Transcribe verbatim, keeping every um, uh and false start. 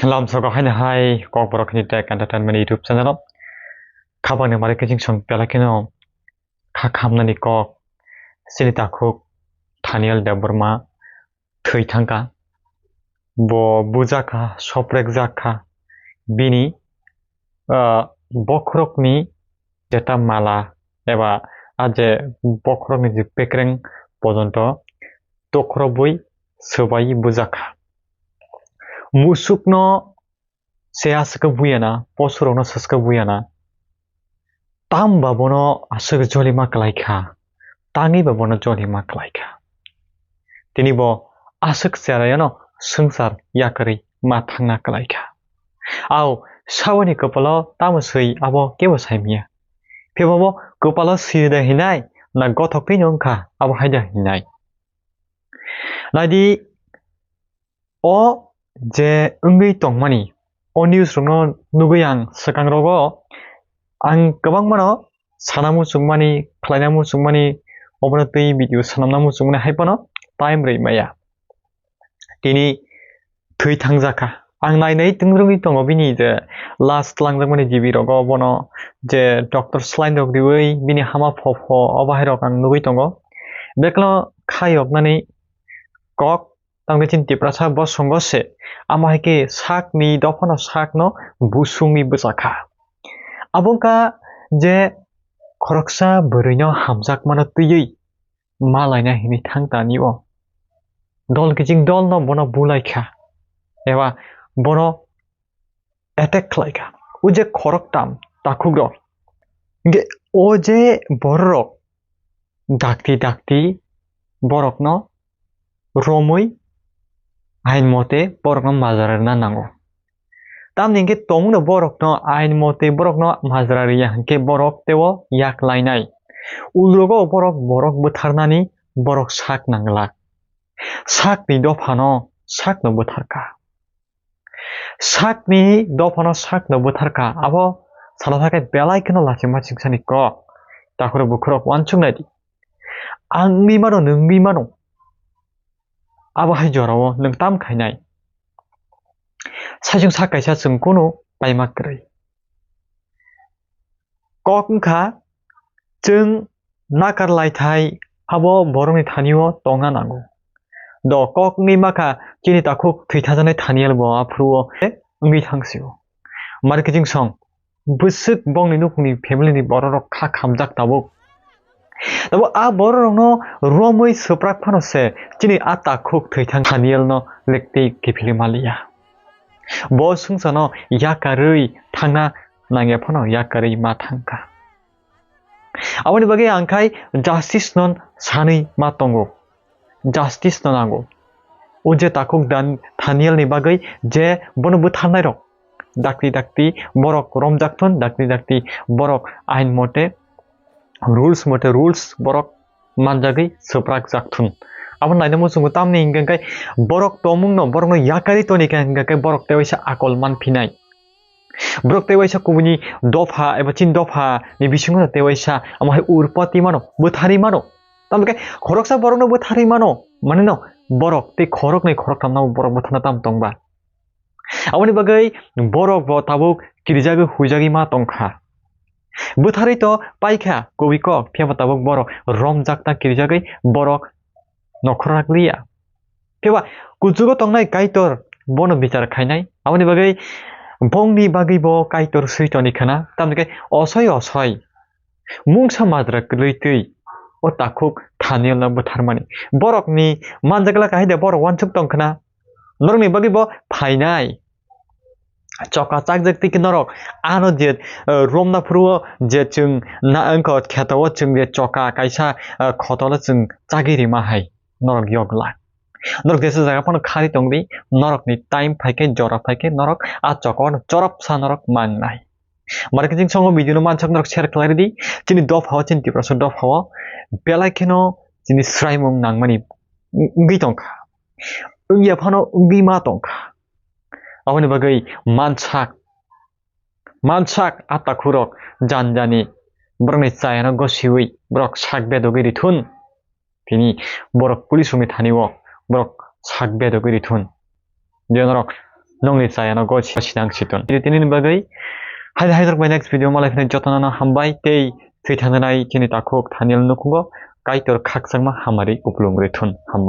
Lamsogo haino hai Kokborok ni Tech Entertainment YouTube channel o khabangni mari khe chwng song pela kheno kha khamnani kok chini takhuk Thaniel Debbarma thwi thangkha. Bo bujakha, soprekjakha. Bini, ah, bokhorokni jeta mala eba a je bokhorokni je pekreng pojonto tokhorobwi swbai bujakha. Musukno se aswk buyana, posurokno swswk buyana. Tam ba bono aswk jolima kwlaikha, tangwi ba bono jolima kwlaikha. Tini bo aswk cherayano swngchar yakarwi ma thangna kwlaikha. Ao, saboni kwpalo tamo swi abo kebo saimanya. Phiya bo kwpalo swi da hinai, na gothok twi no wngkha abo hai da hinai. Naidi, o je wngwi tongmani, o news rokno nugwi ang swkang rogo ang kwbangmano sana muchungmani, khlaina muchungmani, obono twi video swnamna muchungmani hai phano time rwi maya. Tini thwi thangjakha. Ang nai nai twngrwngwi tongo bini je last langjakmani G B rogo bono je doctor saline rok riwi bini hama pho pho obo hai rok ang nugwi tongo. Bekno khayoknani kok Tamkhe chini Tiprasa bo songo se, amo hai khe sakni dophano sakno busungwi bwchakha. Abo wngkha je khoroksa bwrwino hamjakmano twiwi malaina hinwi thang tani o. Dol kiching dolno bono bulaikha eba bono attack khlaikha. O je khoroktam takhukrok. Hingkhe o je bororok dakti dakti borokno romwi ain mote borokno majra rwna nango. Tamni hingkhe tongmungno borokno ain mote borokno majra rwya hingkhe borok teibo yak lainai. Ulrogo borok, borok bwtharnani borok sak nangla. Sakni dophano sakno bwtharkha. Sakni dophano sakno bwtharkha, abo sana thangkhe belai kheno lachima chingsani kok. Takhurok bukhurok uansuk naidi. Ang wngwi mano, nwng wngwi mano. Abo hai jorao nwng tam khainai. Saichung sak kaisa chwng kunu paima kwrwi. Kok wngkha chwng nakar laithai abo borokni thanio tongna nango. Do kok wngwi makha chini takhuk thwi thajaknai Thaniel bo aphuru o wngwi thang sio. Mari kiching song bwswk bongni nukhungni family ni bororok kha khamjak tabuk. Tabuk a bororokno romwi swprak phano se chini a takhuk thwi thang Thaniel no lektwi kiphilwi maliya. Bo swngcharno yakarwi thangna nangya phano yakarwi ma thangkha. Aboni bagwi ang khai justice no sanwi ma tongo. Justice no nango. O je takhuk Dan-, Daniel ni bagwi je bono bwtharnai rok dakti dakti borok romjak thun, dakti dakti borok ain mote, rules mote rules borok manjagwi swprak jak thun. Abo naina muchungo tamni hingkha khe borok tongmungno, borokno yakarwi toni kha hingkha khe borok tewaisa akol manphinai. Borok tewaisa kubuni dopha eba chini dopha ni bisingo tewaisa amo hai urpoti mano, bwtharwi mano. Tamokhe khoroksa borokno bwtharwi mano, manino borok tei khoroknwi khoroktham no borok bwtharna tam tongba. Aboni bagwi borok bo tabuk kirijagwi huijagwi ma tongkha. Bwtharwi to paikha kubui kok, phiya bo tabuk borok romjak ta kirijagwi borok nokhorna kliya. Phiya ba kuchugo tongnai Kaitor bono bichar khainai. Aboni bagwi bongni bagwi bo Kaitor swi toni khana. Tamni khe osoi osoi mungsa majra kwlwi twi o takhuk Daniel no bwtharmani. Borokni manjagla kahai de borok uansuk tong khana. Norokni bagwi bo phainai. Choka chakjak twi khe norok ano je, eh, romna phuru o je chwng na wngkha kheto o chwng je choka kaisa, eh, khotolo chwng chagwi rima hai norok yokla. Norok jesa jaga phano khari tongdi, norokni time phaikhe, jora phaikhe norok a chokano chorop sa norok mangnai. Mari kiching songo video no mansak norok share khlai ridi. Chini dopha o, chini Tiprasa dopha o belai kheno chini swraimung nangmani wngwi tongkha. Wngya phano wngwi ma tongkha. Aboni bagwi mansak, mansak a takhurok jani jani borokni chayano gosiwi borok sak bedogwi rithun. Tini borok police rokni thani o borok sak bedogwi rithun. Je norok nongni chayano go sinang siton. Tini, tini ni bagwi hai, hai rok bai next video malai phini jotono hambai tei thwi thangnai chini takhuk Thaniel nukhungo Kaitor khakchangma hamari uplung rithun. Hambai.